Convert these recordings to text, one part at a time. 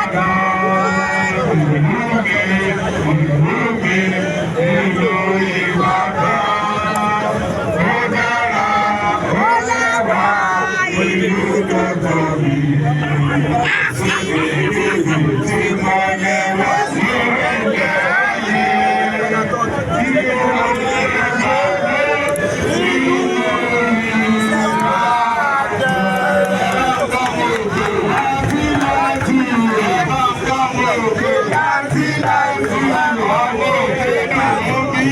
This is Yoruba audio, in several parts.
Ìbàdàn, ìlú mi, ìlú mi, ìlú Ìbàdàn. Ó dára, ó lẹ́wà, ìlú tó tóbi. Ìlú tí mo lẹ́wà sí ẹgbẹ́ ayé. Tí ó lè gbàgbé ìlú Ìbàdàn. Àti láti òkè, àti láti ọmọ òkè náà bí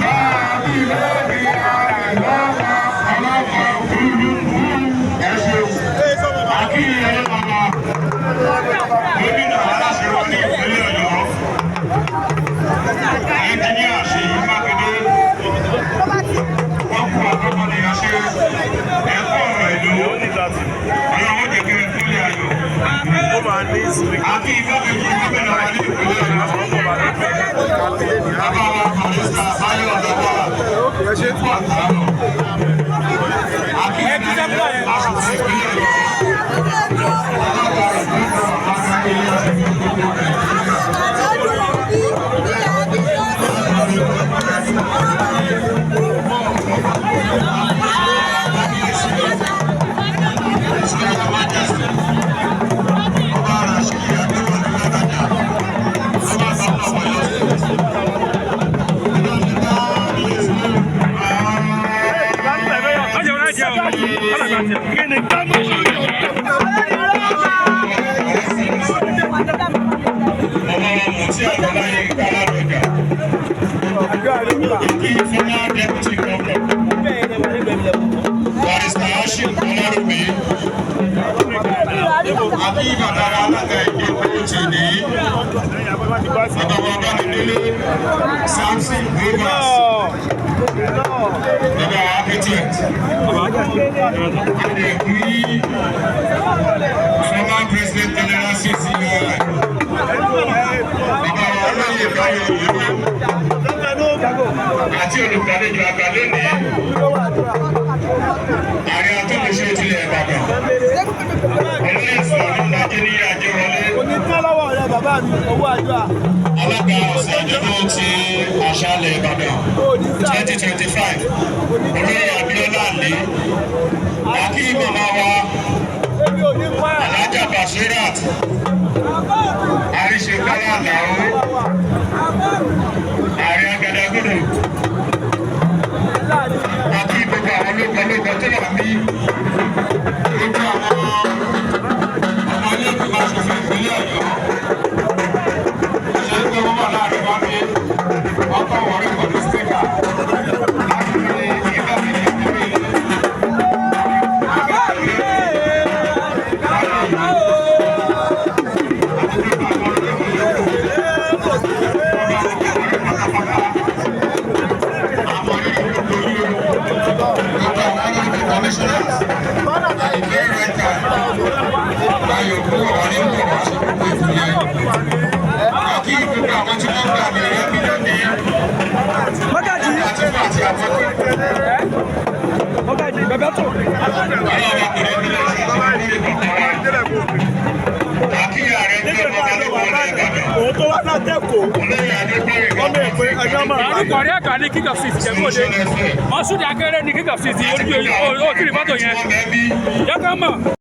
báàbí lórí ààrẹ lọ́wọ́ ọlọ́pàá òfurufú. Ẹ ṣeun. Akínyẹ̀lẹ́ bàbá gómìnà aláṣẹ wa ní ìpínlẹ̀ Ọ̀yọ́. Ẹnjiníà Ṣèyí Mákindé. Wọ́n kú àtọ́kọ̀nìyàn ṣe ẹ̀kọ́ ọ̀rọ̀ ìlú. Ọlọ́run jẹ́ kí ẹ kúlẹ̀ ayọ̀. Àti igbákejì gómìnà wa ní ìpínlẹ̀ Ọ̀yọ́. Bàbá wa Barrister Báyọ̀ Lawal kú àtàárọ̀. Àkí aṣòfin ìpínlẹ̀ Ọ̀yọ́. Alága ìgbìmọ̀ àgbà ilé aṣòfin gbogbo Nàìjíríà. His Royal Majesty, Ọba Rashidi Adéwọ̀lú Ládọjà, Ọba Bàbá Ọ̀yọ́ State. Kábíyèsí. Ọjọ́ wọn jẹ́ o. Kí ni Ọba wa Mùtí Àbọ̀láyé Ládọjà. Ìkí former deputy governor. Barrister Hashim Ọlárùmí. Àbí bàbá wa alága ìjókòó tì ní. Bàbá wa Bámidélé Samson Rivers. Bàbá wa architect. Adẹ̀kí former president general CCI. Bàbá wa olóyè Báyọ̀ Òyìnbó. Àti olùgbàlejò àgbà lónìí. Ààrẹ atọ́nusẹ tilẹ̀ Ìbàdàn. Olóyè Sọ̀rọ̀ Lájẹ́ ní Àjẹwọlé. Onítọ́lọ́wọ́ rẹ bàbá mi, owó àdúrà. Alága ọ̀sẹ̀ àjọ̀dún ti àṣàlẹ̀ Ìbàdàn 2025. Olóyè Abíọ́lá Àlí. Akí màmá wa Èmi ò ní pa ẹ̀. Alhaja Bashirat. Àríṣekọ́lá Àlàó. Ààrẹ Agadagudu. Akí gbogbo àwọn ológun tó wà ní gbogbo àwọn ọmọ ilé ìgbìmọ̀ aṣòfin ìpínlẹ̀ Ọ̀yọ́. Ṣé pé wọ́n wà láàrin wá bí wọ́n kọ́ wọ́n rí pẹ̀lú speaker láti fi igbákejì ìpínlẹ̀ ilé. Àti gbogbo àwọn ológun yòókù. Wọ́n bá wọn kọ́ wọ́n rí pátápátá. Àwọn onílé gbogbo yìí o. Gbogbo àwọn honourable commissioners. At the very right time. Báyọ̀ kó wà ní bọ̀ wá sí gbogbo ètò yẹn. Àkí gbogbo àwọn tí wọ́n gbà mí rẹ́ bí lónìí. Mọ́gàjì, Àti fún àti àwọn tó kù. mọ́gàjì, bẹ̀bẹ̀ tó. Ọlọ́run kò ní bí lọ́sẹ̀ tó ní kọ̀ọ̀kan wa. Àkí ààrẹ tó ọmọ balógun ilẹ̀ Ìbàdàn. Òun tó wá látẹ̀kọ̀ọ́. Olóyè Adégbóyèga Ọmọ èpè ẹjọ́ máa bá Orúkọ rẹ̀ kà ní King of City Ìjẹ̀bú Òde. Mọ́súdì Akéré ní King of City ojú ojú fọ́tò yẹn. Tí wọ́n bẹ́ẹ̀ bí. Jẹ́ ká mọ̀.